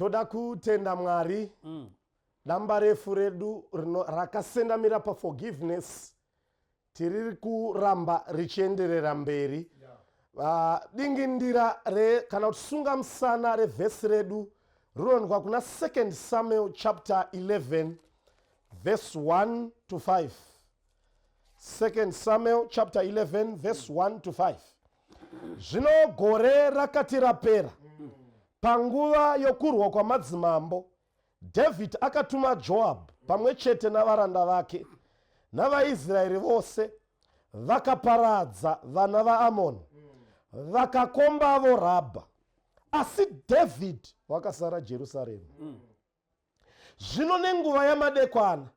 Toda kutenda Mwari. Damba refu redu rakasendamira paforgiveness tiri kuramba richienderera mberi. Dingindira re kana kuti sunga musana revhesi redu rinowanikwa kuna 2 Samuel chapter 11 verse 1 to 5. 2 Samuel chapter 11 verse 1 to 5. Zvino gore rakati rapera, panguva yokurwa kwamadzimambo, Dhavhidhi akatuma Joabhu pamwe chete navaranda vake navaIsraeri vose, vakaparadza vana vaAmoni, vakakombavo Rabha. Asi Dhavhidhi wakasara Jerusarema. Zvino nenguva yamadekwana,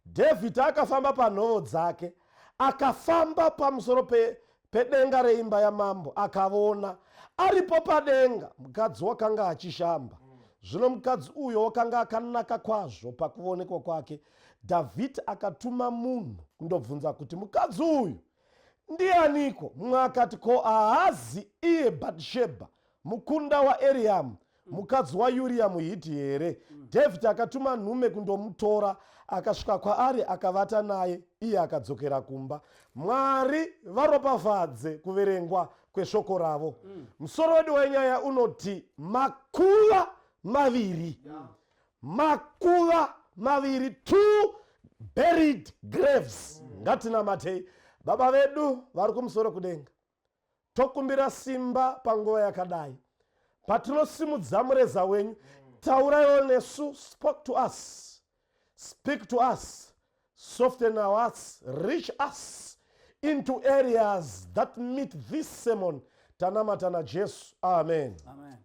Dhavhidhi akafamba panhovo dzake, akafamba pamusoro pedenga reimba yamambo, akavona aripo padenga mukadzi wakanga achishamba. Zvino mukadzi uyo wakanga akanaka kwazvo pakuvonekwa kwake. Dhavhidhi akatuma munhu kundobvunza kuti, mukadzi uyu ndianiko? Mumwe akati, ko haazi iye Bhatishebha mukunda waEriamu, mukadzi waUriya muHiti here? Dhavhidhi akatuma nhume kundomutora, akasvika kwaari akavata naye, iye akadzokera kumba. Mwari varopafadze kuverengwa kweshoko ravo. Musoro wedu wenyaya unoti makuva maviri. Makuva maviri, two buried graves. Ngatinamatei. Baba vedu vari kumusoro kudenga, tokumbira simba panguva yakadai patinosimudza mureza wenyu. Tauraiwo nesu, spoke to us, speak to us, soften our hearts, reach us into areas that meet this sermon. Tanamata naJesu, amen. Amen.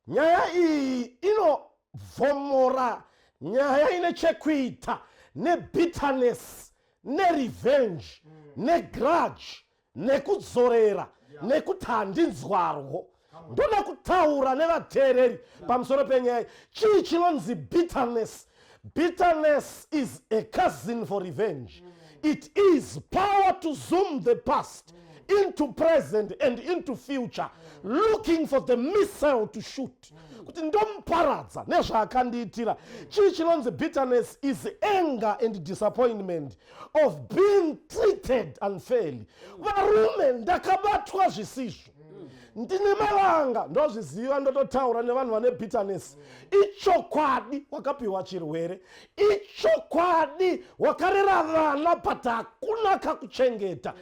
Nyaya iyi inovhomora nyaya ine chekuita nebitterness, nerevenge, negrudge, nekudzorera, nekuti handinzwarwo. Ndoda kutaura nevateereri pamusoro penyaya. Chii chinonzi bitterness? Bitterness is a cousin for revenge. It is power to zoom the past into present and into future, looking for the missile to shoot, kuti ndomuparadza nezvaakandiitira. Chii chinonzi bitterness? Is anger and disappointment of being treated unfairly. Varume, ndakabatwa zvisizvo, ndine mavanga, ndozviziva. Ndototaura nevanhu vane bitterness. Ichokwadi wakapiwa chirwere, ichokwadi wakarera vana, but hakuna kakuchengeta,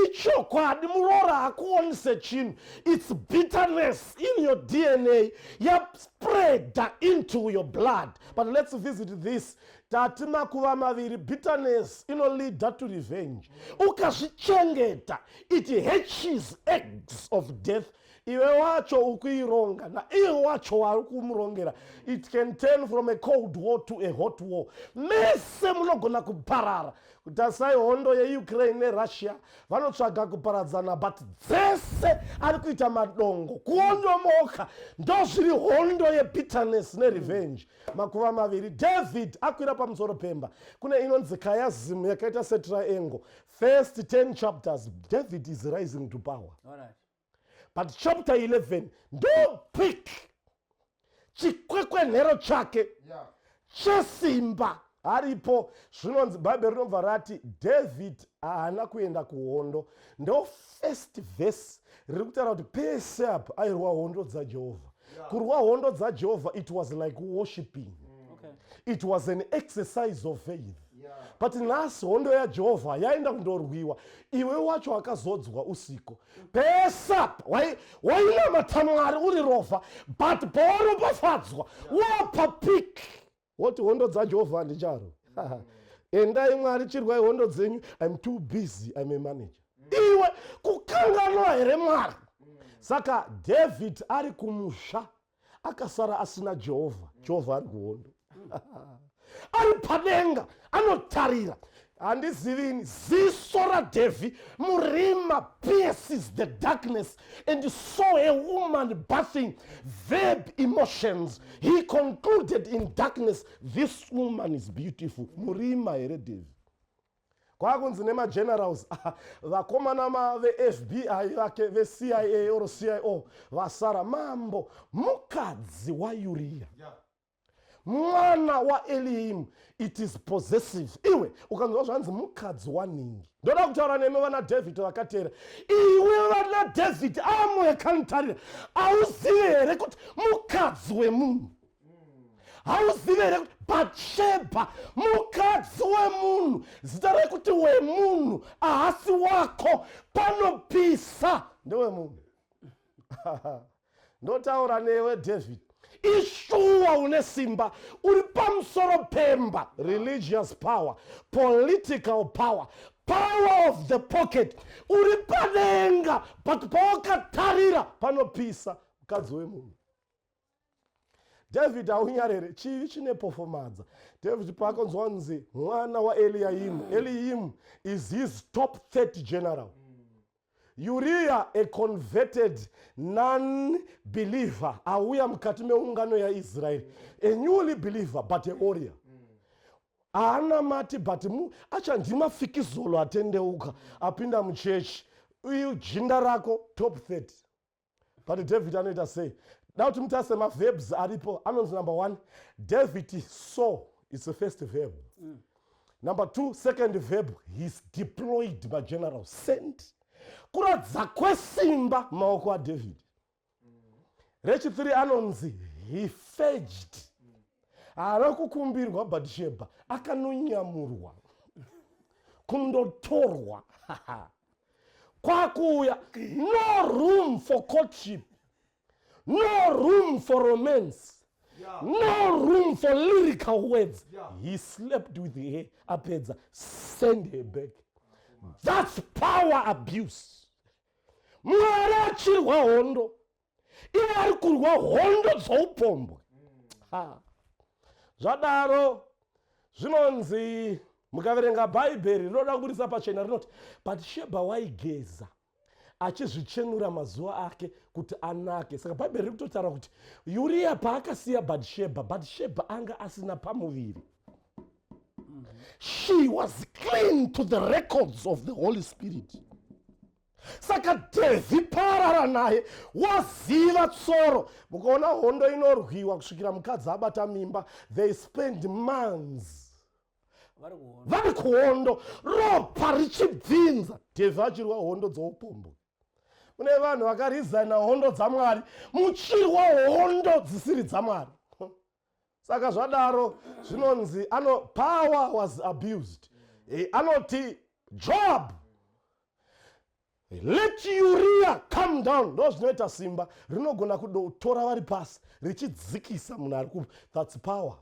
ichokwadi muroora hakuoni sechinhu. It's bitterness in your DNA yaspreada into your blood. But let's visit this. Tati makuva maviri. Bitterness inoleada to revenge. Ukazvichengeta, it hatches eggs of death. Iwe wacho ukuironga naiye wacho wari kumurongera, it can turn from a cold war to a hot war. Mese munogona kuparara. Kutasai hondo yeUkraine neRussia, vanotsvaga kuparadzana, but dzese ari kuita madongo kuondomoka. Ndozviri hondo yebitterness nerevenge. Makuva maviri. David akwira pamusoro pemba. Kune inonzi chiasm yakaita setriangle. First 10 chapters, David is rising to power. But chapter 11 ndo peak, chikwekwenhero chake chesimba aripo. Zvinonzi Bhaibheri rinobva rati David haana kuenda kuhondo. Ndo first verse riri kutaura kuti pese apa airwa hondo dzaJehovha. Kurwa hondo dzaJehovha, it was like worshiping. It was an exercise of faith. But nhasi hondo yaJehovha yaenda kundorwiwa, iwe wacho wakazodzwa usiko. Pese apa wainamata Mwari uri rovha, but pawaropafadzwa wapa peak, woti hondo dzaJehovha handicharo. Endai Mwari, chirwai hondo dzenyu, I'm too busy, I'm a manager. Iwe kukanganwa here Mwari? Saka David ari kumusha, akasara asina Jehovha. Jehovha ari kuhondo, ari padenga anotarira. Handizivini, ziso raDhavhidhi murima pierces the darkness and saw a woman bathing. Verb emotions. He concluded in darkness, "This woman is beautiful." Murima here, David? Kwakunzi nemagenerals, vakomana veFBI vake, veCIA or CIO vasara. Mambo, mukadzi waUriya, mwana waEliimu. It is possessive. Iwe ukanzwa zvanzi mukadzi waningi, ndoda kutaura nemi vana David vakateera. Iwe vana David amwe kanotarira, hauzivi here kuti mukadzi wemunhu? Hauzivi here kuti Batsheba mukadzi wemunhu? Zita rekuti wemunhu, ahasi wako. Panopisa ndewemunhu. Ndotaura newe David, ishuwa une simba, uri pamusoro pemba, religious power, political power, power of the pocket, uri padenga, but pawakatarira panopisa, mukadzi wemunhu. David, haunyarere, chivi chine pofomadza. David paakanzwa nzi mwana waEliaimu, Eliimu is his top 30 general. Uriya, a converted non-believer, auya mukati meungano yaIsraeri, a newly believer but a warrior, haana mati, but acha ndimafikizolo atendeuka, apinda muchechi, uyu jinda rako top 30. But David anoita sei? Da kuti mutase maverbs aripo. Anonzi number one, David saw, it's the first verb. Number two, second verb, he's deployed mageneral, sent, kuratidza kwesimba maoko aDavid. Rechi3 anonzi he fetched. Haana kukumbirwa Batsheba, akanonyamurwa kundotorwa kwakuuya. No room for courtship, no room for romance, no room for lyrical words. He slept with her, apedza, send her back. That's power abuse. Mwari achirwa hondo, iye ari kurwa hondo dzoupombwe. Ha. Zvadaro zvinonzi, mukaverenga Bhaibheri rinoda kubudisa pachena, rinoti Batsheba waigeza achizvichenura mazuva ake kuti anake. Saka Bhaibheri riri kutotaura kuti Uriya paakasiya Batsheba, Batsheba anga asina pamuviri. She was clean to the records of the Holy Spirit. Saka Dhevhi paarara naye, waziva tsoro. Mukaona hondo inorwiwa kusvikira mukadzi abata mimba. They spend months vari kuhondo. Vari kuhondo, ropa richibvinza, Dhevhi achirwa hondo dzoupombwe. Kune vanhu vakaresigna hondo dzaMwari, muchirwa hondo dzisiri dzaMwari. Saka zvadaro zvinonzi ano power was abused. Anoti Joab, "Let Uriah come down." Ndo zvinoita simba, rinogona kudotora vari pasi richidzikisa munhu ari ku, that's power.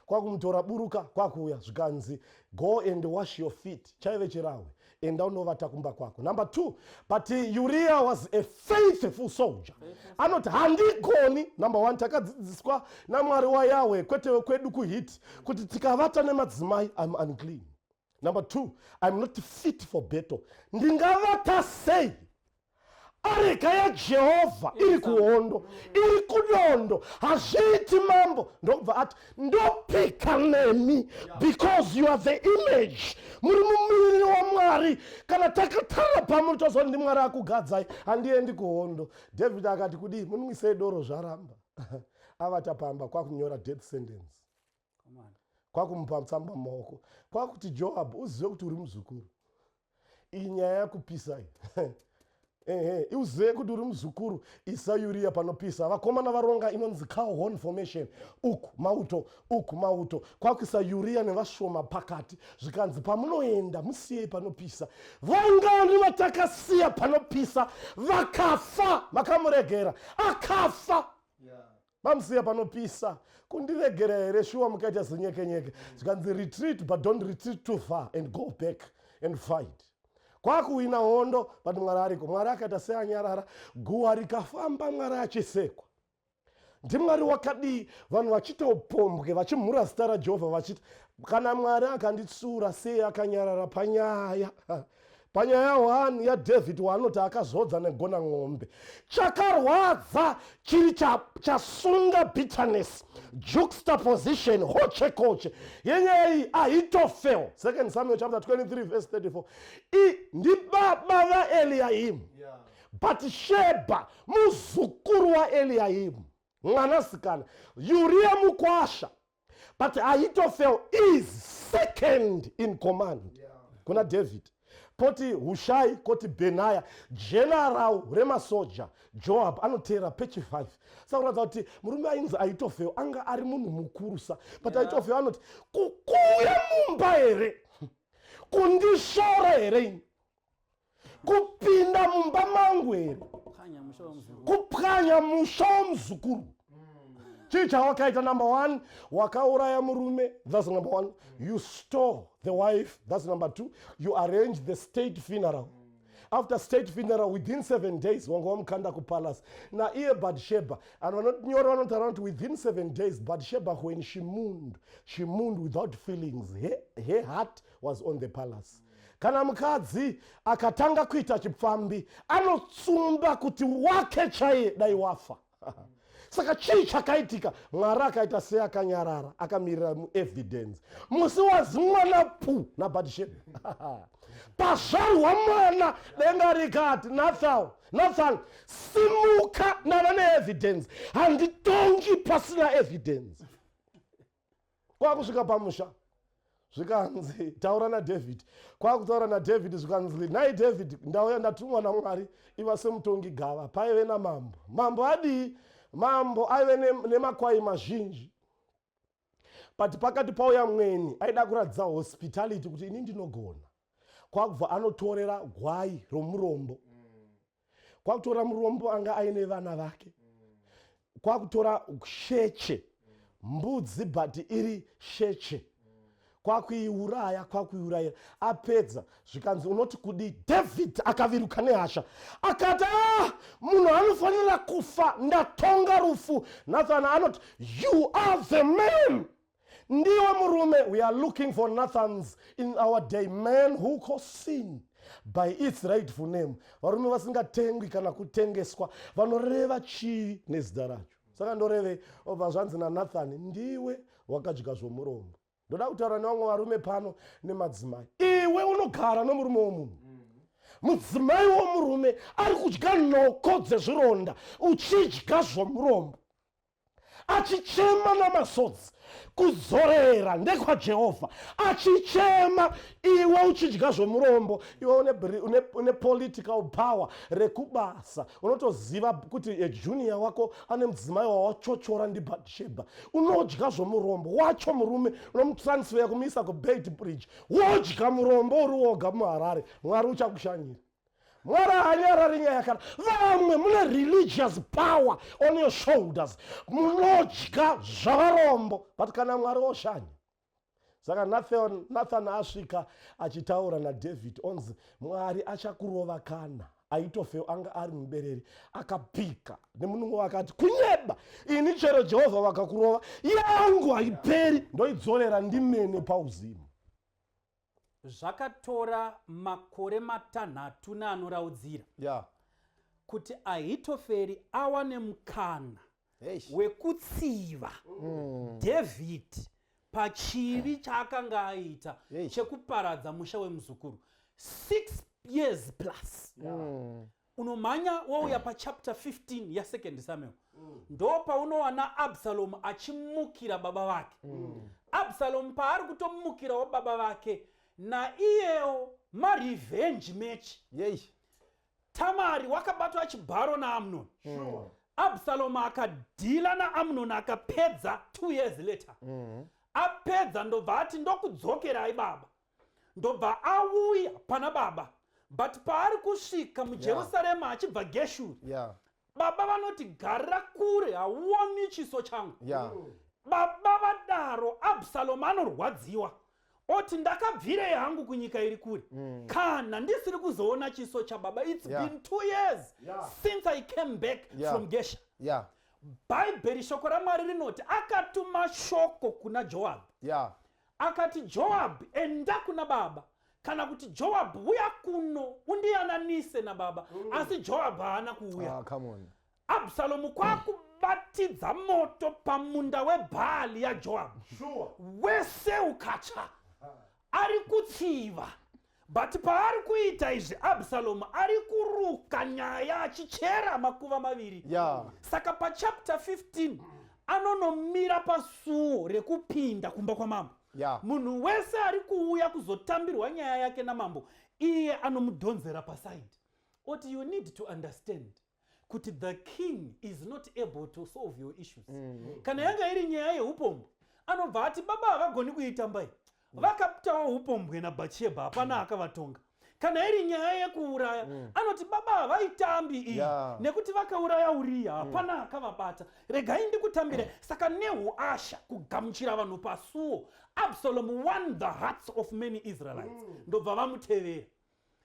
Kwakumutora, buruka, kwakuuya, zvikanzi, "Go and wash your feet." Chaive chirahwe, enda unovata kumba kwako. Number two, but Uriah was a faithful soldier. Anoti handigoni. Number one, takadzidziswa naMwari waYahwe, kwete wekwedu kuhiti, kuti tikavata nemadzimai, I'm unclean. Number two, I'm not fit for battle. Ndingavata sei areka yaJehovha iri kuhondo, iri kudondo? Hazviiti, mambo. Ndokubva ati, "Ndopika nemi, because you are the image, muri mumiriri waMwari. Kana takatarira pamuri, toziva kuti ndiMwari akugadzai. Handiendi kuhondo." David akati kudii? "Munwisei doro." Zvaramba. Avata pamba, kwakunyora death sentence. Come on. Kwakumupa tsamba mumaoko, kwakuti, "Joab, uzive kuti uri muzukuru. Iyi nyaya yakupisa iyi. Ehe, uzive kuti uri muzukuru. Isa Uriya panopisa." Vakomana varonga inonzi cow formation, uku mauto, uku mauto, kwakuisa Uriya nevashoma pakati. Zvikanzi, "Pamunoenda, musiyei panopisa." Vangani vatakasiya panopisa vakafa? Makamuregera akafa. Mamusiya panopisa, kundiregera here shuwa? Mukaita zinyekenyeke. Zvikanzi, "Retreat, but don't retreat too far, and go back and fight." Kwakuwina hondo, but Mwari ariko. Mwari akaita seanyarara, guwa rikafamba, Mwari achisekwa. NdiMwari wakadii? Vanhu vachiita upombwe, vachimhura zita raJehovha, vachiti, "Kana Mwari akanditsura, sei akanyarara panyaya?" Panyaya 1 yaDavid waanoti akazodza negona n'ombe, chakarwadza chiri chasunga bitterness, juxtaposition, hochekoche yenyaya iyi, Ahitofel, 2 Samuel chapter 23 verse 34. I ndibaba vaEliahimu, but Sheba muzukuru waEliahimu, mwanasikana Uriya mukwasha, but Ahitofel is second in command kuna David. Koti Hushai, koti Benaya, general remasoja Joab anoteera pechi 5. Saka kuratidza kuti murume ainzi Ahitofel anga ari munhu mukurusa, but Ahitofel anoti, "Kukuya mumba here kundisvora here ini? Kupinda mumba mangu here?" Pwanya musha wemuzukuru. Kupwanya musha womuzukuru. Chii chawakaita? Number one, wakauraya murume, that's number one. You stole the wife, that's number two. You arrange the state funeral. After state funeral, within 7 days wanga wamukanda kupalace naiye Batsheba. And vanonyora vanotaura kuti within 7 days Batsheba, when she mourned, she mourned without feelings. Her heart was on the palace. Kana mukadzi akatanga kuita chipfambi, anotsumba kuti wake chaiye dai wafa. Saka chii chakaitika? Mwari akaita seakanyarara, akamirira muevidence. Musi wazi mwana pu naBhatisheba, pazvarwa mwana, denga rikati, "Nathan, Nathan, simuka, ndava neevidence. Handitongi pasina evidence." Kwakusvika pamusha, zvikanzi, "Taura naDavid." Kwakutaura naDavid, zvikanzi, "Nhai David, ndauya, ndatumwa naMwari, iva semutongi gava." Paive namambo. Mambo adii? Mambo aive nemakwai mazhinji, but pakati pauya mweni aida kuratidza hospitality kuti ini ndinogona. Kwakubva anotorera gwai romurombo, kwakutora murombo anga aine vana vake, kwakutora sheche, mbudzi, but iri sheche, kwakuiuraya, kwakuiurayira. Apedza, zvikanzi, "Unoti kudi?" David akaviruka nehasha, akati, "Ah, munhu anofanira kufa, ndatonga rufu." Nathan anoti, "You are the man, ndiwe murume." We are looking for Nathans in our day, men who cause sin by its rightful name, varume vasingatengwi kana kutengeswa, vanoreva chivi nezita racho. Saka ndoreve obva zvanzi naNathan, "Ndiwe wakadya zvomurombo." Ndoda kutaura nevamwe varume pano nemadzimai. Iwe unogara nomurume womunhu, mudzimai womurume ari kudya nhoko dzezvironda, uchidya zvomurombo achichema namasodzi. Kudzorera ndekwaJehovha. Achichema, iwe uchidya zvomurombo. Iwe une political power rekubasa, unotoziva kuti junior wako ane mudzimai wawachochora ndiBhatsheba. Unodya zvomurombo wacho, murume unomutransfer kumuisa kuBeitbridge, wodya murombo uri woga muHarare. Mwari uchakushanyira. Mwari haanyarari nyaya. Kana vamwe mune religious power on your shoulders, munodya zvavarombo, but kana Mwari oshanya. Saka Nathan asvika achitaura naDavid, onzi, "Mwari achakurova." Kana Aitofel anga ari mubereri, akapika nemunungo, akati, "Kunyeba ini, chero Jehovha vakakurova, yangu haiperi, ndoidzorera ndimene pauzimu." Zvakatora makore 6 neanoraudzira kuti Ahitoferi awane mukana Eish. wekutsiva David pachivi chaakanga aita Eish. chekuparadza musha wemuzukuru. 6 years plus. Unomhanya wouya pachapter 15 ya2 Samuel, ndo paunowana Absalomu achimukira baba vake. Absalomu paari kutomukirawo baba vake, naiyewo marevenge match. Yei. Tamari wakabatwa chibharo naAmnoni. Absalomu akadhila naAmnoni, akapedza. 2 years later, apedza, ndobva ati, "Ndokudzokerai baba." Ndobva auya pana baba, but paari kusvika muJerusarema achibva Geshuri, baba vanoti, "Garira kure, hauoni chiso changu." Baba vadaro, Absalomu anorwadziwa, oti, "Ndakabvirei hangu kunyika iri kure kana ndisiri kuzoona chiso chababa? It's been 2 years since I came back from Gesha." Bhaibheri, shoko raMwari rinoti akatuma shoko kuna Joabhi, akati, "Joabhi, enda kuna baba. Kana kuti Joabhu, uya kuno undiyananise nababa. Asi Joabhu haana kuuya. Ah, come on. Absalomu kwakubatidza moto pamunda webhali yaJoabhu. Wese ukatsva. Ari kutsiva, but paari kuita izvi, Absalomu ari kuruka nyaya achichera makuva maviri. Saka pachapter 15 anonomira pasuo rekupinda kumba kwamambo. Munhu wese ari kuuya kuzotambirwa nyaya yake namambo, iye anomudhonzera paside, oti, "You need to understand kuti the king is not able to solve your issues." Kana yanga iri nyaya yeupombwe, anobva ati, "Baba havagoni kuitamba iyi, vakapitawo upombwe naBhatshebha, hapana akavatonga." Kana iri nyaya yekuuraya, anoti, "Baba havaitambi iyi, nekuti vakauraya Uriya, hapana akavabata. Regai ndikutambire." Saka nehuasha, kugamuchira vanhu pasuo, Absalom won the hearts of many Israelites, ndobva vamutevera.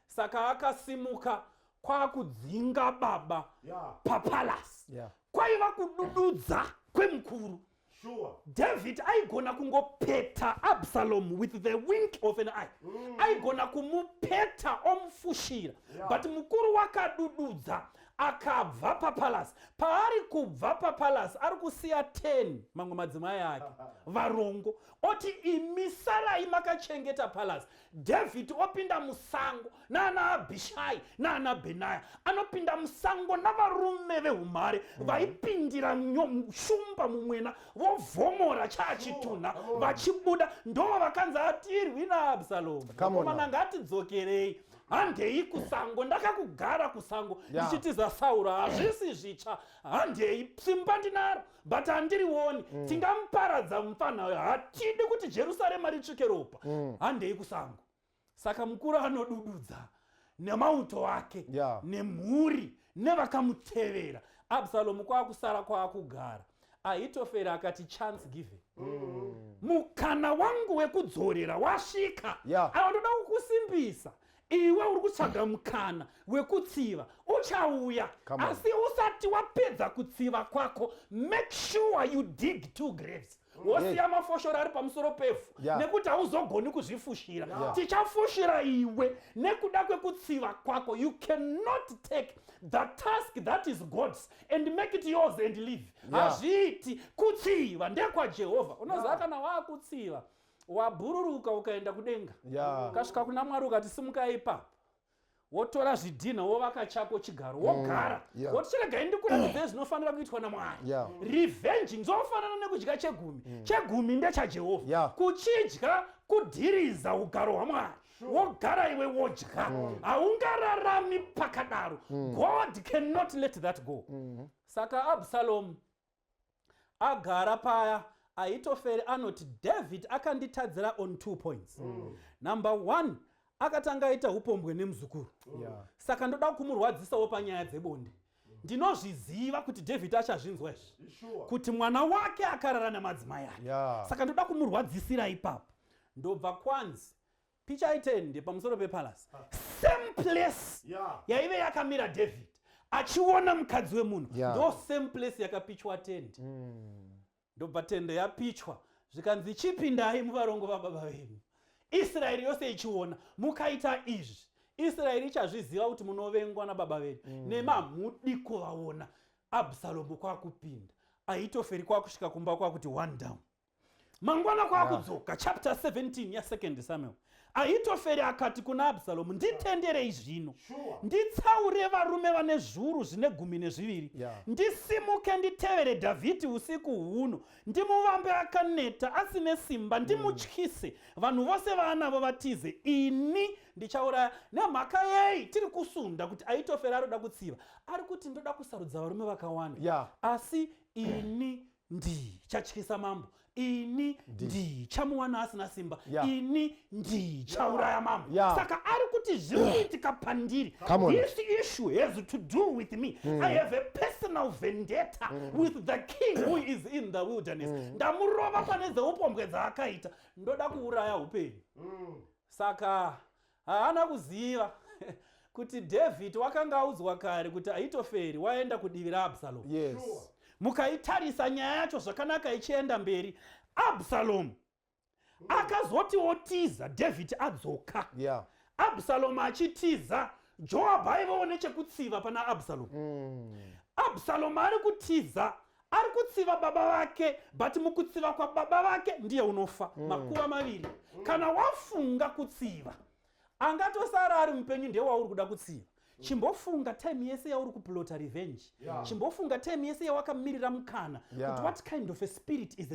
Saka akasimuka kwakudzinga baba papalasi. Kwaiva kudududza kwemukuru. David aigona kungopeta Absalom with the wink of an eye. Aigona kumupeta omufushira. But mukuru wakadududza, akabva papalasi. Paari kubva papalasi, ari kusiya 10 mamwe madzimai ake varongo, oti, "Imi sarai makachengeta palasi." David opinda musango naana Abhishai naana Bhenaya. Anopinda musango navarume veumhare vaipindira shumba mumwena, vovhomora chaachitunha vachibuda. Ndo vakanzi, "Atirwi naAbsalomu." Come on now. Vakomana, ngatidzokerei, handei kusango. Ndakakugara kusango ndichitiza Sauro, hazvisi zvitsva. Handei, simba ndinaro, but handirioni. Tingamuparadza mufana, hatidi kuti Jerusarema ritsvike ropa. Handei kusango. Saka mukuru anodududza nemauto ake nemhuri nevakamutevera. Absalomu kwakusara kwaakugara. Ahitoferi akati, "Chance given, mukana wangu wekudzorera wasvika." Aiwa, ndoda kukusimbisa iwe uri kutsvaga mukana wekutsiva, uchauya. Come on. Asi usati wapedza kutsiva kwako, make sure you dig two graves, wosiya mafoshoro ari pamusoro pevhu, nekuti hauzogoni kuzvifushira. Tichafushira iwe nekuda kwekutsiva kwako. You cannot take the task that is God's and make it yours and live. Hazviiti. Kutsiva ndekwaJehovha. Unoziva, kana waakutsiva, wabhururuka ukaenda kudenga, ukasvika kuna Mwari ukati, "Simukai ipapo," wotora zvidhinha, wovaka chako chigaro, wogara, woti, "Chiregai ndikuratidzei zvinofanira kuitwa naMwari." Revenging zvofanana nekudya chegumi. Chegumi ndechaJehovha. Kuchidya kudhiriza ugaro hwaMwari, wogara iwe wodya. Haungararami pakadaro. God cannot let that go. Saka Absalom agara paya, Ahitoferi anoti, "David akanditadzira on two points. Number one, akatanga aita upombwe nemuzukuru. Saka ndoda kumurwadzisawo panyaya dzebonde. Ndinozviziva kuti David achazvinzwa izvi, kuti mwana wake akarara namadzimai ake. Saka ndoda kumurwadzisira ipapo." Ndobva kwanzi, "Pichai tende pamusoro pepalasi, same place yaive yakamira David achiona mukadzi wemunhu." Ndo same place yakapichwa tende. Ndobva tende yapichwa, zvikanzi, "Chipindai muvarongo vababa venyu, Israeri yose ichiona. Mukaita izvi, Israeri ichazviziva kuti munovengwa nababa venyu, nemamudi kuvaona." Absalomu kwakupinda, Ahitoferi kwakusvika kumba kwakuti one down. Mangwana kwakudzoka. Chapter 17 ya2 Samuel. Ahitoferi akati kuna Absalomu, "Nditenderei zvino, nditsaure varume vane zviuru zvine 12, ndisimuke nditevere Dhavhidhi usiku huno, ndimuvambe akaneta asine simba, ndimutyise, vanhu vose vaanavo vatize. Ini ndichauraya." Nemhaka yei tiri kusunda kuti Ahitoferi aroda kutsiva? Ari kuti, "Ndoda kusarudza varume vakawanda, asi ini ndichatyisa mambo, ini ndichamuwana asina simba, ini ndichauraya mambo." Saka ari kuti, "Zviri kuitika pandiri. Come on. This issue has to do with me. I have a personal vendetta with the king who is in the wilderness. Ndamurova pane dzeupombwe dzaakaita, ndoda kuuraya upenyu." Saka haana kuziva kuti David wakanga audzwa kare kuti Ahitoferi waenda kudivi raAbsalomu. Mukaitarisa nyaya yacho zvakanaka ichienda mberi, Absalomu Akazoti otiza, David adzoka. Absalomu achitiza, Joabhu aivawo nechekutsiva pana Absalomu. Absalomu ari kutiza, ari kutsiva baba vake, but mukutsiva kwababa vake ndiye unofa. Makuva maviri. Kana wafunga kutsiva, angatosara ari mupenyu ndewauri kuda kutsiva. Chimbofunga time yese yauri kuplota revenge. Chimbofunga time yese yawakamirira mukana kuti what kind of a spirit is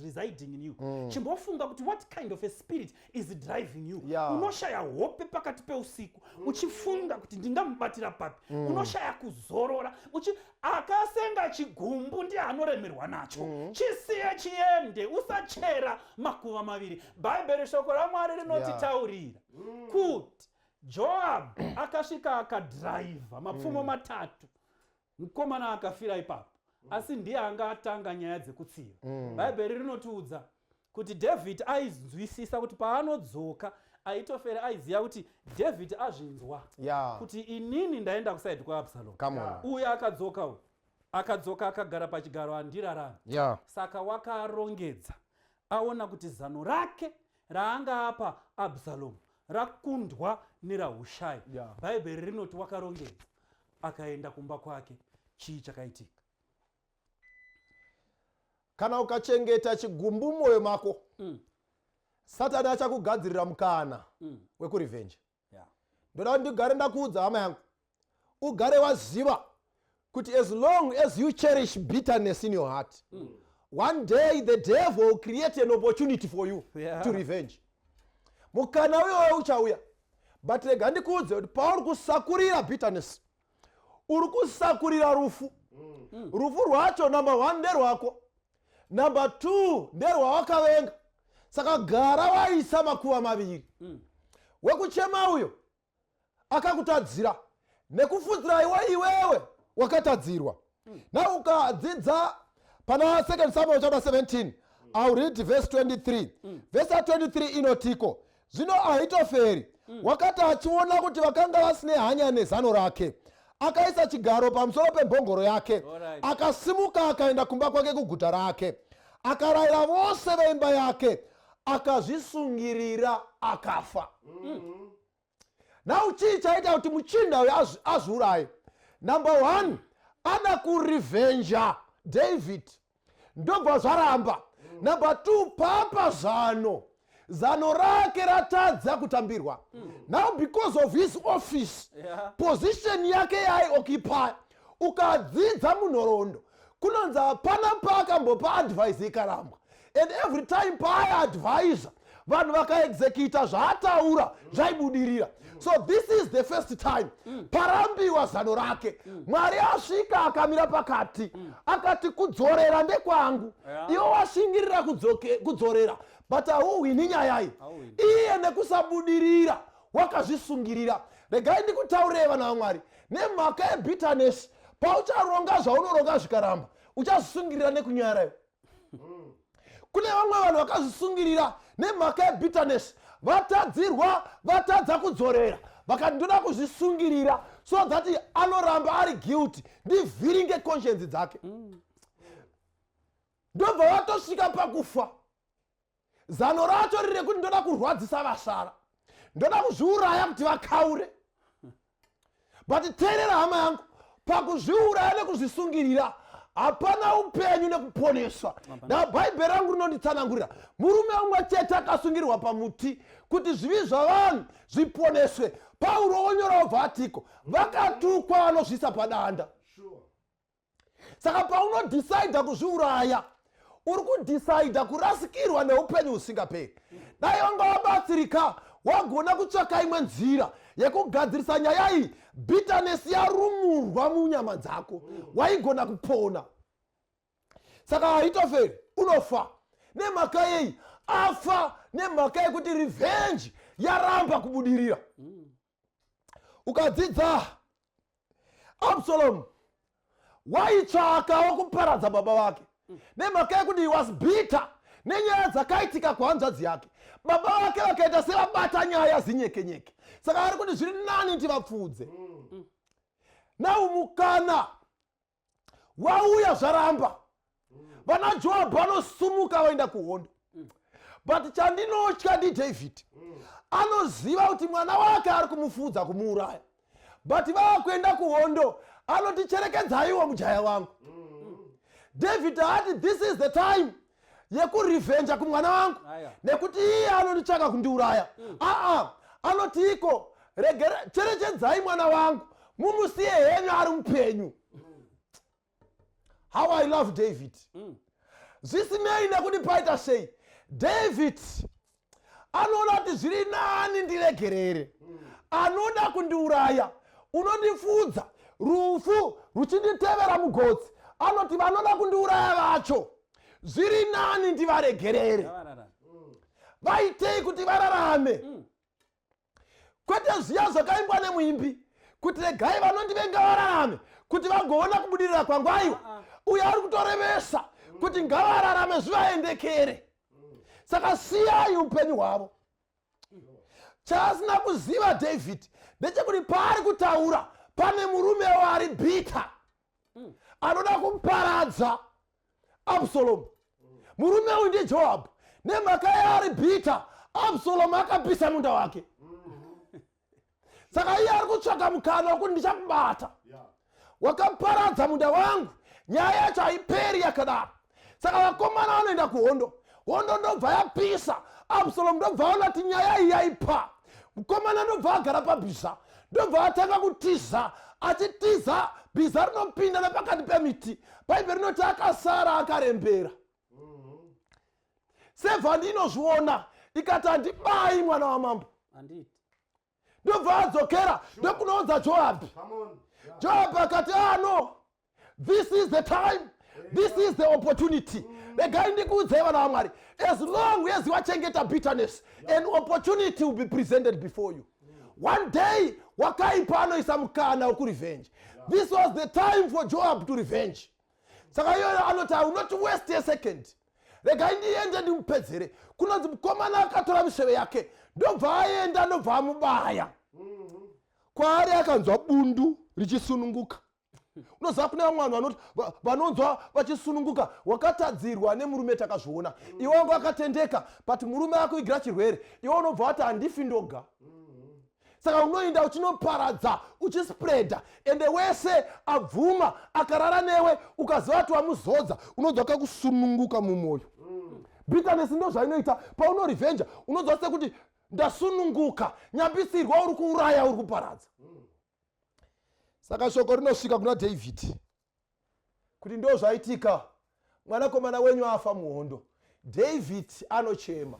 residing in you. Chimbofunga kuti what kind of a spirit is driving you. Unoshaya hope pakati peusiku uchifunga kuti ndingamubatira papi. Unoshaya kuzorora uchi akasenga chigumbu ndiye anoremerwa nacho. Chisiye chiende, usachera makuva maviri. Bhaibheri, shoko raMwari rinotitaurira kuti Joab akasvika akadhiraivha mapfumo 3, mukomana akafira ipapo, asi ndiye anga atanga nyaya dzekutsiva. Bhaibheri rinotiudza kuti David ainzwisisa kuti paanodzoka, Aitoferi aiziva kuti David azvinzwa kuti inini ndaenda kuside kwaAbsalom. Come on. Uyo akadzoka, uyu akadzoka akagara pachigaro, handirarami. Saka wakarongedza, aona kuti zano rake raanga apa Absalomu rakundwa neraHushai. Bhaibheri rinoti wakarongedza akaenda kumba kwake. Chii chakaitika? Kana ukachengeta chigumbu mumwoyo mako, Satani achakugadzirira mukana wekurevenge. Ndoda kuti ndigare ndakuudza, hama yangu, ugare waziva kuti as long as you cherish bitterness in your heart, one day the devil will create an opportunity for you to revenge. Mukana uyoyo uchauya, but rega ndikuudze kuti pauri kusakurira bitterness, uri kusakurira rufu. Rufu rwacho, number one, nderwako, number two, nderwawakavenga. Saka gara waisa makuva maviri, wekuchema uyo akakutadzira nekufudzira iwe iwewe wakatadzirwa. Na ukadzidza pana 2 Samuel chapter 17, I'll read verse 23. Verse ya23 inotiko, "Zvino Ahitoferi wakati achiona kuti vakanga vasine hanya nezano rake, akaisa chigaro pamusoro pembongoro yake, akasimuka akaenda kumba kwake kuguta rake, akarayira vose veimba yake, akazvisungirira akafa." Now chii chaita kuti muchinda uyu azviuraye? Number one, ada kurevenja David, ndobva zvaramba. Number two, papa zano, zano rake ratadza kutambirwa. Now because of his office, position yake yaaioccupy, ukadzidza munhoroondo kunonzi hapana paakambopa advice ikarambwa, and every time paaiadvisa, vanhu vakaexecuta zvaataura, zvaibudirira. So this is the first time parambiwa zano rake. Mwari asvika akamira pakati, akati, "Kudzorera ndekwangu." Iwe washingirira kudzorera, but hauhwini nyaya iyi. Hauhwini. Iye nekusabudirira wakazvisungirira. Regai ndikutaurire, vana vaMwari, nemhaka yebitterness, paucharonga zvaunoronga zvikaramba, uchazvisungirira nekunyara. Kune vamwe vanhu vakazvisungirira nemhaka yebitterness. Vatadzirwa, vatadza kudzorera, vakati, "Ndoda kuzvisungirira so that anoramba ari guilty, ndivhiringe conscience dzake." Ndobva vatosvika pakufa. Zano racho riri rekuti, "Ndoda kurwadzisa vasara, ndoda kuzviuraya kuti vakaure." But teerera, hama yangu, pakuzviuraya nekuzvisungirira hapana upenyu nekuponeswa. Nabhaibheri rangu rinonditsanangurira murume umwe chete akasungirirwa pamuti kuti zvivi zvavanhu zviponeswe. Pauro wonyora, wobva atiko, "Vakatukwa vanozviisa padanda." Saka paunodhisaidha kuzviuraya, uri kudhisaidha kurasikirwa neupenyu husingaperi. Dai wanga wabatsirika, wagona kutsvaka imwe nzira yekugadzirisa nyaya iyi, bitterness yarumurwa munyama dzako, waigona kupona. Saka Ahitoferi unofa nemhaka yei? Afa nemhaka yekuti revenge yaramba kubudirira. Ukadzidza, Absalom waitsvakawo kuparadza baba vake nemhaka yekuti he was bitter nenyaya dzakaitika kuhanzvadzi yake. Baba vake vakaita sevabata nyaya zinyekenyeke, saka ari kuti zviri nani tivapfuudze. Now mukana wauya, zvaramba. Vana Joabhu vanosumuka vaenda kuhondo. But chandinotya ndiDavid. Anoziva kuti mwana wake ari kumufudza kumuuraya, but vaakuenda kuhondo anoti, "Cherekedzaiwo mujaya wangu." David haati, "This is the time yekurevhenja kumwana wangu nekuti iye anonditsvaka kundiuraya." Aa, anoti iko, "Cherechedzai mwana wangu, mumusiye henyu ari mupenyu." How I love David! Zvisinei nekuti paita sei, David anoona kuti zviri nani ndiregerere anoda kundiuraya. Unondifudza rufu ruchinditevera mugotsi. Anoti vanoda kundiuraya vacho, zviri nani ndivaregerere. Ngavararame. Vaitei kuti vararame, kwete zviya zvakaimbwa nemuimbi kuti, "Regai vanondivenga vararame kuti vagoona kubudirira kwangu." Aiwa, uyo ari kutorevesa kuti ngavararame zvivaendekere, saka siyai upenyu hwavo. Chaasina kuziva David ndechekuti paari kutaura pane murume wari bitter anoda kuparadza Absalomu. Murume uyu ndiJoabhu. Nemhaka yaari bitter, Absalomu akapisa munda wake, saka iye ari kutsvaka mukana wekuti ndichakubata, wakaparadza munda wangu. Nyaya yacho haiperi yakadaro. Saka vakomana vanoenda kuhondo, hondo ndobva yapisa. Absalomu ndobva aona kuti nyaya iyi yaipa. Mukomana ndobva agara pabhiza, ndobva atanga kutiza. Achitiza, bhiza rinopinda nepakati pemiti. Bhaibheri rinoti akasara akarembera. Sevhandi inozviona, ikati, "Handibayi mwana wamambo." Handiti. Ndobva adzokera, ndokunoudza Joabhi. Come on. Joabhi akati, "Ah, no, this is the time, this is the opportunity." Regai ndikuudzei, vana vaMwari, as long as wachengeta bitterness, an opportunity will be presented before you one day. Wakaipa anoisa mukana wekurevenge. This was the time for Joab to revenge. Saka iyoyo anoti, "I will not waste a second, regai ndiende ndimupedzere." Kunonzi mukomana akatora miseve yake, ndobva aenda, ndobva amubaya. Kwaari akanzwa bundu richisununguka. Unoziva kune vamwe vanhu vanonzwa vachisununguka. Wakatadzirwa nemurume, takazviona. Iwe wanga wakatendeka, but murume akuigira chirwere, iwe unobva wati, "Handifi ndoga." Saka unoenda uchinoparadza, uchispreada, ende wese abvuma akarara newe, ukaziva kuti wamuzodza, unonzwa kakusununguka mumwoyo. Bitterness ndo zvainoita. Paunorevhenja unonzwa sekuti ndasununguka. Nyambisirwa uri kuuraya, uri kuparadza. Saka shoko rinosvika kuna David kuti ndo zvaitika, mwanakomana wenyu afa muhondo. David anochema.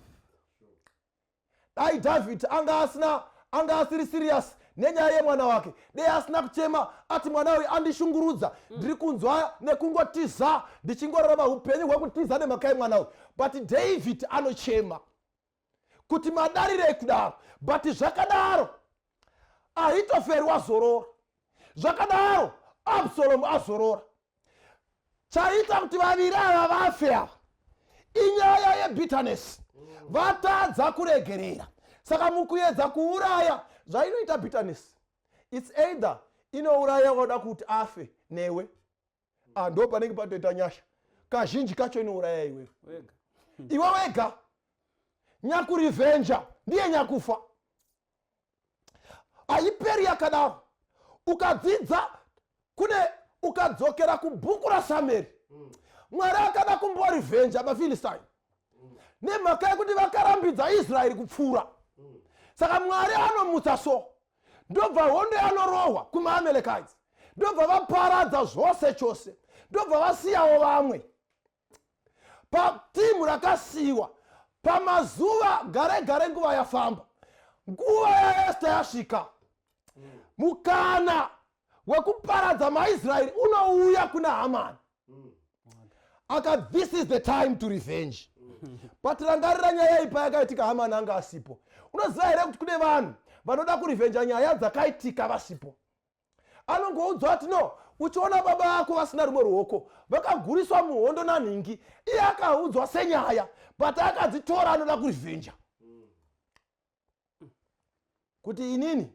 Dai David anga asina, anga asiri serious nenyaya yemwana wake, dei asina kuchema ati, "Mwana uyu andishungurudza, ndiri kunzwa nekungotiza, ndichingorarama upenyu hwekutiza nemhaka yemwana uyu." But David anochema kuti, "Madarirei kudaro?" But zvakadaro, Ahitoferi wazorora. Zvakadaro, Absalomu azorora. Chaita kuti vaviri ava vafe ava inyaya yebitterness. Vatadza kuregerera. Saka mukuedza kuuraya, zvainoita bitterness, it's either inouraya wada kuti afe newe. Ah, ndo panenge patoita nyasha. Kazhinji kacho inouraya iwewe. Wega. Iwe wega. Nyakurevhenja ndiye nyakufa. Haiperi yakadaro. Ukadzidza kune, ukadzokera kubhuku raSamueri, Mwari akada kumborevhenja maFilistine nemhaka yekuti vakarambidza Israeri kupfuura. Saka Mwari anomutsa, so ndobva hondo yanorohwa kumaAmalekites, ndobva vaparadza zvose chose, ndobva vasiyawo vamwe patimu rakasiyiwa. Pamazuva gare gare, nguva yafamba, nguva yaEsta yasvika, mukana wekuparadza maIsraeri unouya kuna Hamani. Aka, "This is the time to revenge." But rangarira, nyaya iyi payakaitika Hamani anga asipo. Unoziva here kuti kune vanhu vanoda kurevhenja nyaya dzakaitika vasipo? Anongoudzwa kuti no, uchiona baba vako vasina rumwe ruoko, vakaguriswa muhondo nanhingi. Iye akaudzwa senyaya, but akadzitora, anoda kurevhenja kuti, "Inini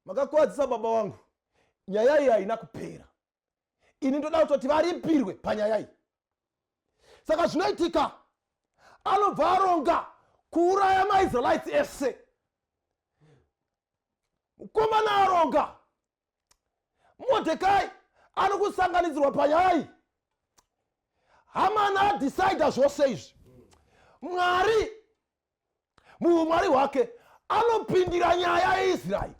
makakuwadzisa baba vangu, nyaya iyi haina kupera, ini ndoda kutoti varipirwe panyaya iyi." Saka zvinoitika, Anobva aronga kuuraya maIsraelites ese. Mukomana aronga. Modhekai ari kusanganidzirwa panyaya iyi. Hamani adhisaidha zvose izvi. Mwari muumwari hwake anopindira nyaya yeIsraeri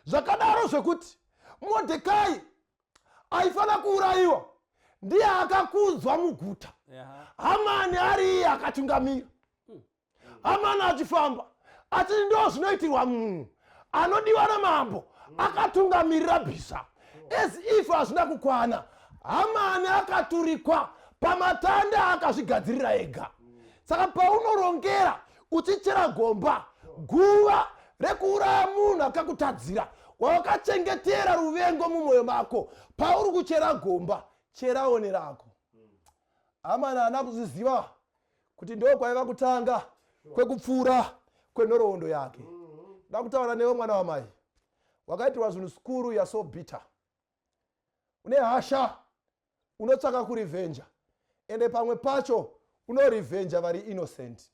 zvakadaro zvekuti Modhekai aifanira kuurayiwa ndiye akakudzwa muguta. Hamani ari iye akatungamira. Hamani achifamba achiti ndo zvinoitirwa munhu anodiwa namambo, akatungamirira bhiza. As if hazvina kukwana, Hamani akaturikwa pamatanda akazvigadzirira ega. Saka paunorongera uchichera gomba, guva rekuuraya munhu akakutadzira, wawakachengetera ruvengo mumwoyo mako, pauri kuchera gomba, cherawo nerako. Hamani haana kuzviziva kuti ndo kwaiva kutanga kwekupfuura kwenhoroondo yake. Nda kutaura newe, mwana wamai, wakaitirwa zvinhu zvikuru. You are so bitter, une hasha, unotsvaka kurevhenja, ende pamwe pacho unorevhenja vari innocent.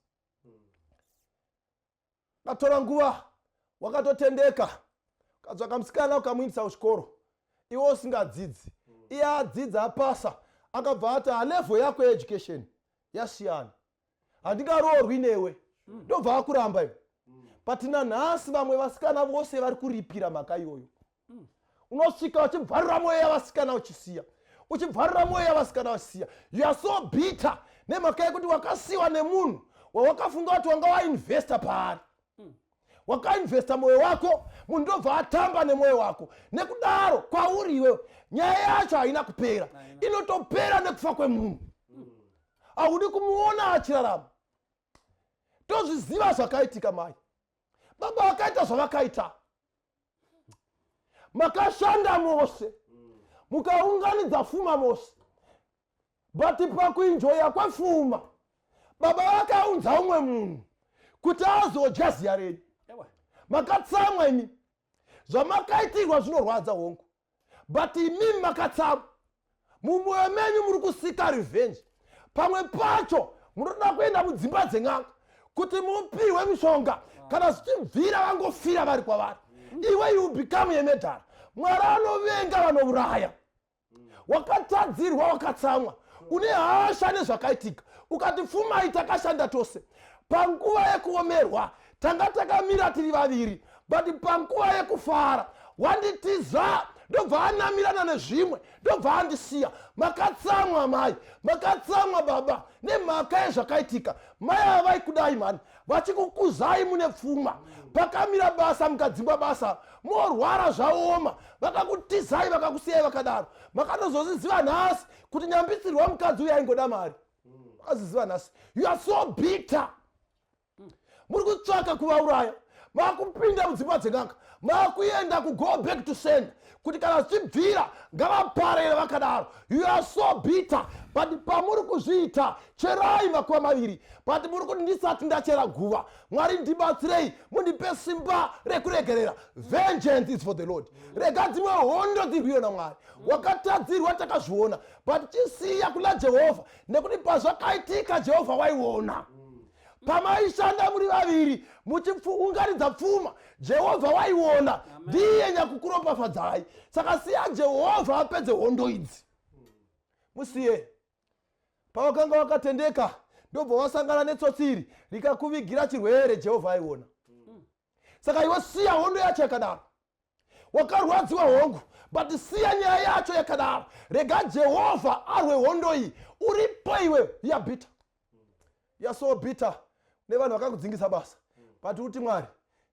Katora nguva wakatotendeka, ukatsvaka musikana, ukamuindisa kuchikoro, iwe usingadzidzi. Iye adzidza, apasa, akabva ati, "Halevel yako yeeducation yasiyana, handingaroorwi newe." Ndobva akuramba iwe. But nanhasi vamwe vasikana vose vari kuripira mhaka iyoyo. Unosvika uchibvarura mwoyo yavasikana uchisiya, uchibvarura mwoyo yavasikana uchisiya. You are so bitter nemhaka yekuti wakasiyiwa nemunhu wawakafunga kuti wanga wainvesta paari, wakainvesta mwoyo wako. Munhu ndobva atamba nemwoyo wako. Nekudaro kwauri iwewe nyaya yacho haina kupera, inotopera nekufa kwemunhu. Haudi kumuona achirarama. Tozviziva zvakaitika. Mai, baba vakaita zvavakaita. Makashanda mose, mukaunganidza fuma mose, but pakuenjoya kwefuma, baba vakaunza umwe munhu kuti azodya ziya renyu. Makatsamwa imi. Zvamakaitirwa zvinorwadza, hongu, but imimi makatsamwa. Mumwoyo menyu muri kusika revenge. Pamwe pacho munoda kuenda mudzimba dzen'anga kuti mupiwe mishonga, kana zvichibvira vangofira vari kwavari. Iwe, you become yemedhara. Mwari anovenga vanouraya. Wakatadzirwa, wakatsamwa, une hasha nezvakaitika. Ukati, "Pfumai takashanda tose, panguva yekuomerwa tanga takamira tiri vaviri, but panguva yekufara wanditiza, ndobva anamirana nezvimwe, ndobva andisiya." Makatsamwa mai, makatsamwa baba nemhaka yezvakaitika. Mai ava vaikudai mani, vachikukuzai mune pfuma. Pakamira basa, mukadzingwa basa, morwara, zvaoma, vakakutizai, vakakusiyai vakadaro. Makatozozviziva nhasi kuti nyambisirwa mukadzi uyo aingoda mari. Makaziziva nhasi. You are so bitter. Muri kutsvaka kuvauraya, makupinda mudzimba dzen'anga, makuenda kugo back to send kuti kana zvichibvira ngavaparere vakadaro. You are so bitter, but pamuri kuzviita, cherai makuva maviri. But muri kuti, "Ndisati ndachera guva, Mwari ndibatsirei, mundipe simba rekuregerera." Vengeance is for the Lord. Rega dzimwe hondo dzirwiwe naMwari. Wakatadzirwa, takazviona, but chisiya kuna Jehovha, nekuti pazvakaitika Jehovha waiona. Pamaishanda muri vaviri muchiunganidza pfuma, Jehovha waiona, ndiye nyakukuropafadzai. Saka siya Jehovha apedze hondo idzi, musiye. Pawakanga wakatendeka, ndobva wasangana netsotsi iri rikakuvigira chirwere, Jehovha aiona. Saka iwe siya hondo yacho yakadaro. Wakarwadziwa, hongu, but siya nyaya yacho yakadaro. Rega Jehovha arwe hondo iyi uripo iwe. You are bitter, you are so bitter nevanhu vakakudzingisa basa, but uti, "Mwari,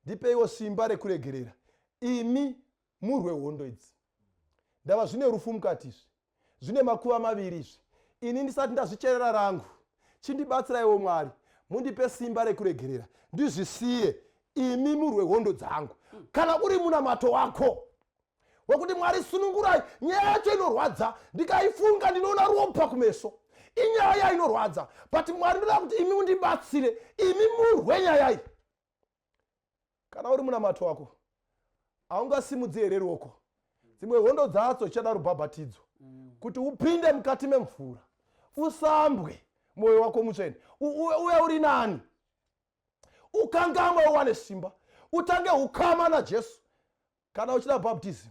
ndipeiwo simba rekuregerera, imi murwe hondo idzi. Ndava zvine rufu mukati izvi, zvine makuva maviri izvi. Ini ndisati ndazvicherera rangu, chindibatsiraiwo Mwari, mundipe simba rekuregerera, ndizvisiye, imi murwe hondo dzangu." Kana uri munamato wako wekuti, "Mwari, sunungurai, nyaya yacho inorwadza, ndikaifunga ndinoona ropa kumeso, inyaya inorwadza, but Mwari, ndoda kuti imi mundibatsire, imi murwe nyaya iyi," kana uri munamato wako, haungasimudzi here ruoko? Dzimwe hondo dzadzo chichada rubhabhatidzo, kuti upinde mukati memvura, usambwe. Mwoyo wako mutsvene uye uri nani, ukangamwe uwane simba, utange ukama naJesu. Kana uchida baptism,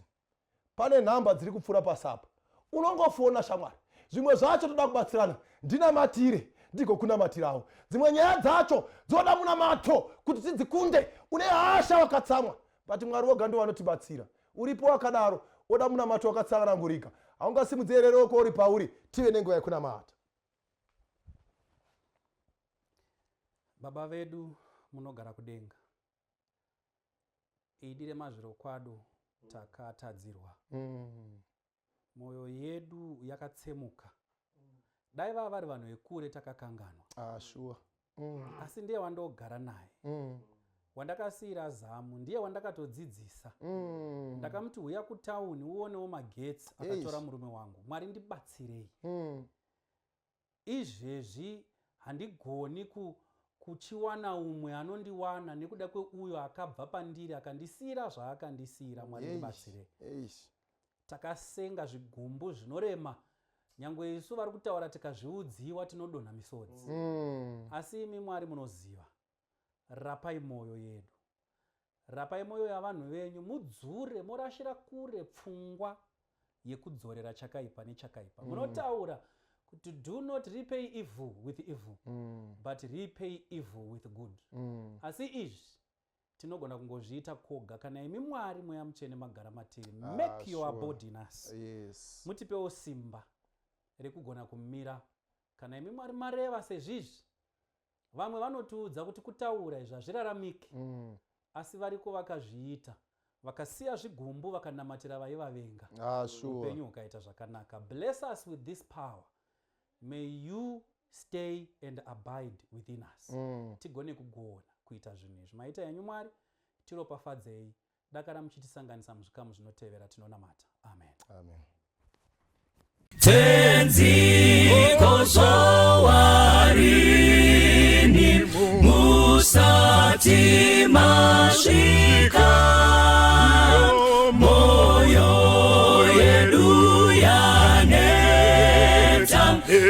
pane nhamba dziri kupfuura pasapa, unongofona shamwari. Zvimwe zvacho toda kubatsirana, ndinamatire ndigokunamatirawo. Dzimwe nyaya dzacho dzoda munamato kuti tidzikunde. Une hasha, wakatsamwa, but Mwari voga ndo vanotibatsira. Uripo wakadaro, oda munamato wakatsanangurika. Haungasimudzire ruoko uri pauri. Tive nenguva yekunamata. Baba vedu munogara kudenga, idi remazvirokwado takatadzirwa. Mwoyo yedu yakatsemuka. Dai vava vari vanhu vekure, takakanganwa. Ah, sure. Asi ndiye wandogara naye, wandakasiyira zamu, ndiye wandakatodzidzisa. Ndakamuti, "Uya kutauni uonewo magetsi." Akatora murume wangu. Mwari, ndibatsirei. Izvezvi handigoni kuchiwana umwe anondiwana nekuda kweuyo akabva pandiri akandisiyira zvaakandisiyira. Mwari, ndibatsirei. Takasenga zvigumbu zvinorema. Nyange isu vari kutaura tikazviudziwa tinodonha misodzi. Asi imi Mwari munoziva. Rapai mwoyo yedu, rapai mwoyo yavanhu venyu, mudzure murashira kure pfungwa yekudzorera chakaipa nechakaipa. Munotaura kuti, "Do not repay evil with evil, but repay evil with good." Asi izvi tinogona kungozviita koga kana imi Mwari Mweya Mutsvene magara matiri. Make your abode in us. Mutipewo simba rekugona kumira kana imi Mwari mareva sezvizvi. Vamwe vanotiudza kuti kutaura izvi hazviraramiki, asi variko vakazviita, vakasiya zvigumbu, vakanamatira vaivavenga. Upenyu hukaita zvakanaka. Bless us with this power. May you stay and abide within us, tigone kugona kuita zvinhu izvi. Maita yenyu Mwari, tiropafadzei dakara muchitisanganisa muzvikamu zvinotevera. Tinonamata, amen. Amen. Tenzi, kozowarini musati masvika? Moyo yedu yaneta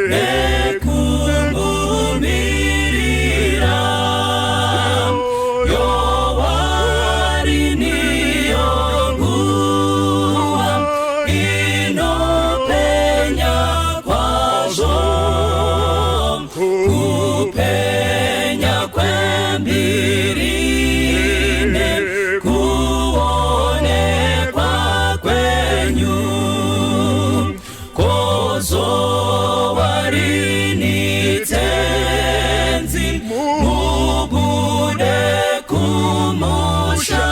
nekumumirira. Yowarini nguva inopenya kwazvo, kupenya kwembiri nekuonekwa kwenyu. Kozowarini Tenzi mubude kumusha?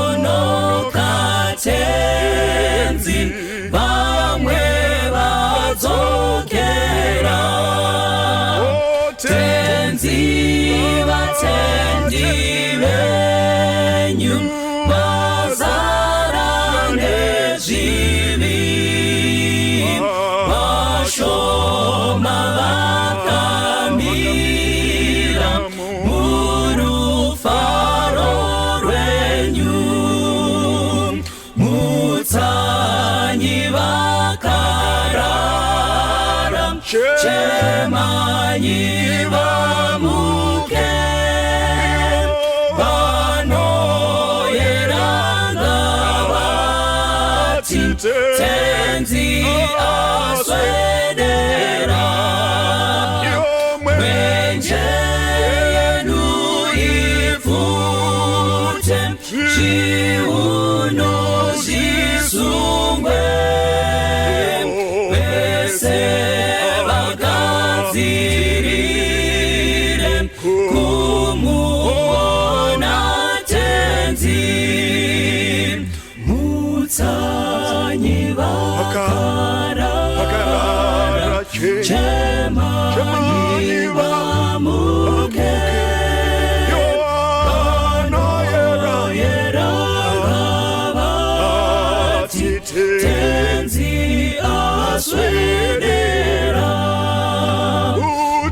Matononoka Tenzi, vamwe vadzokera. Tenzi, vatendi venyu vazara nezvivi, vashoma vakamira murufaro rwenyu. Mutsanyi vakarara, chemanyi vamuke. Vanoyeranga vati, "Tenzi aswedera." Mwenje yedu ipfute, zviuno zvisungwe, vese vagadzirire kumuona Tenzi. Mutsanyi vakarara, chemanyi vamuke. Vanoyera vati, "Tenzi aswedera."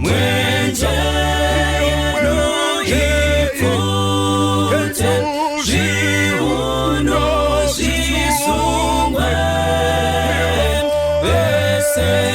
Mwenje yedu ipfute, zviuno zvisungwe, vese Tose.